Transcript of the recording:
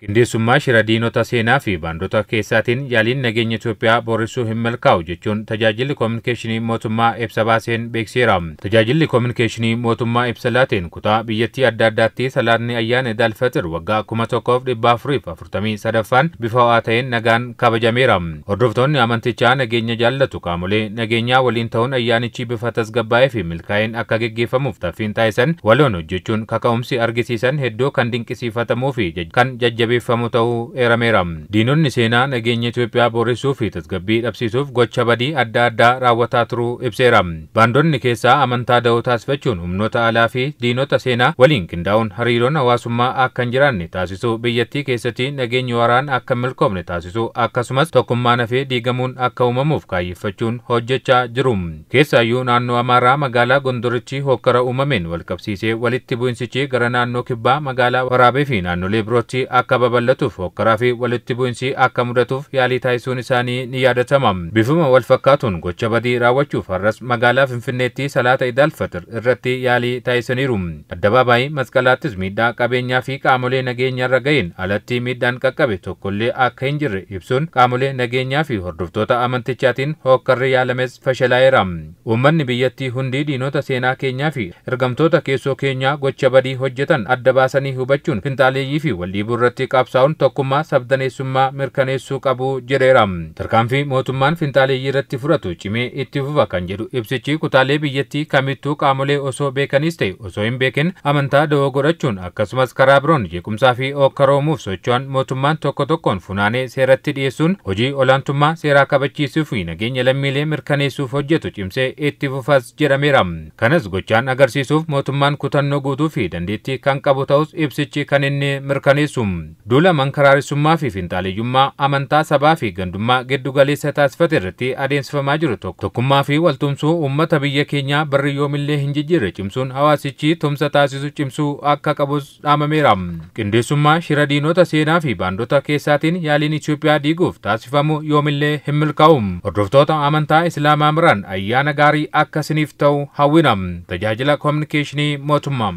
Qindeessummaa shira diinota seenaa fi baandota keessaatiin yaaliin nageenya Itoophiyaa booressuu hin milkaa'u jechuun tajaajilli koominikeeshinii mootummaa ibsa baaseen beeksiseera. Tajaajilli koominikeeshinii mootummaa ibsa laateen kutaa biyyattii adda addaatti salaatni ayyaana Iid al-Fixir waggaa 1443ffaan bifa ho'aa ta'een nagaan kabajameera. Hordoftoonni amantichaa nageenya jaallatu qaamolee nageenyaa waliin ta'uun ayyaanichi bifa tasgabbaa'ee fi milkaa'een akka geggeeffamuuf taffiin taasisan waloon hojjechuun kaka'umsi argisiisan hedduu kan dinqisiifatamuu fi kan jajjabeeffamu ta'uu eerameera. Diinonni seenaa nageenya Itoophiyaa booressuu fi tasgabbii dhabsiisuuf gocha badii adda addaa raawwataa turuu ibseera. Baandonni keessaa amantaa da'oo taasifachuun humnoota alaa fi diinota seenaa waliin qindaa'uun hariiroon hawaasummaa akka hin jiraanne taasisuu, biyyattii keessatti nageenyi waaraan akka hin milkoomne taasisuu, akkasumas tokkummaan hafee diigamuun akka uumamuuf kaayyeffachuun hojjechaa jiru. Keessaayyuu naannoo Amaaraa magaalaa Gondorichi hokkara uumameen walqabsiisee walitti bu'insichi gara naannoo Kibbaa magaalaa Waraabee fi naannolee birootti akka babal'atuuf hokkaraa fi walitti bu'insi akka mudatuuf yaalii taasisuun isaanii ni yaadatama. Bifuma wal fakkaatuun gocha badii raawwachuuf har'as magaalaa Finfinneetti salaata Iid al-Fixir irratti yaalii taasisaniiru. Addabaabaayii Masqalaattis miidhaa qabeenyaa fi qaamolee nageenyaarra ga'een alatti miidhaan qaqqabe tokkollee akka hin jirre ibsuun qaamolee nageenyaa fi hordoftoota amantichaatiin hokkarri yaalames fashalaa'eera. Uummanni biyyattii hundi diinota seenaa keenyaa fi ergamtoota keessoo keenyaa gocha badii hojjetan adda baasanii hubachuun finxaaleeyyii fi wal dhiibuu irratti qabsaa'uun tokkummaa sabdaneessummaa mirkaneessuu qabu jedheera. Tarkaanfii mootummaan finxaaleeyyii irratti fudhatu cimee itti fufa kan jedhu ibsichi kutaalee biyyattii kamittuu qaamolee osoo beekanis ta'e osoo hin beekin amantaa da'oo godhachuun akkasumas karaa biroon jeequmsaa fi okkaroomuuf socho'an mootummaan tokko tokkoon funaanee seeratti dhiyeessuun hojii olaantummaa seeraa kabachiisuu fi nageenya lammiilee mirkaneessuuf hojjetu cimsee itti fufas jedhameera. Kanas gochaan agarsiisuuf mootummaan kutannoo guutuu fi dandeettii kan qabu ta'us ibsichi kan inni mirkaneessu. Duula mankaraarisummaa fi finxaaleeyyummaa amantaa sabaa fi gandummaa giddu galeessa taasifate irratti adeemsifamaa jiru tokkummaa fi waltumsuu uummata biyya keenyaa barri yoomillee hin jijjiirre cimsuun hawaasichi tumsa taasisu cimsuu akka qabus dhaamameera. Qindeessummaa shira diinota seenaa fi baandota keessaatiin yaaliin Itoophiyaa diiguuf taasifamu yoomillee hin milkaa'u. Hordoftoota amantaa Islaamaa biraan ayyaana gaarii akka isiniif ta'u hawwina. Tajaajila koominikeeshinii mootummaa.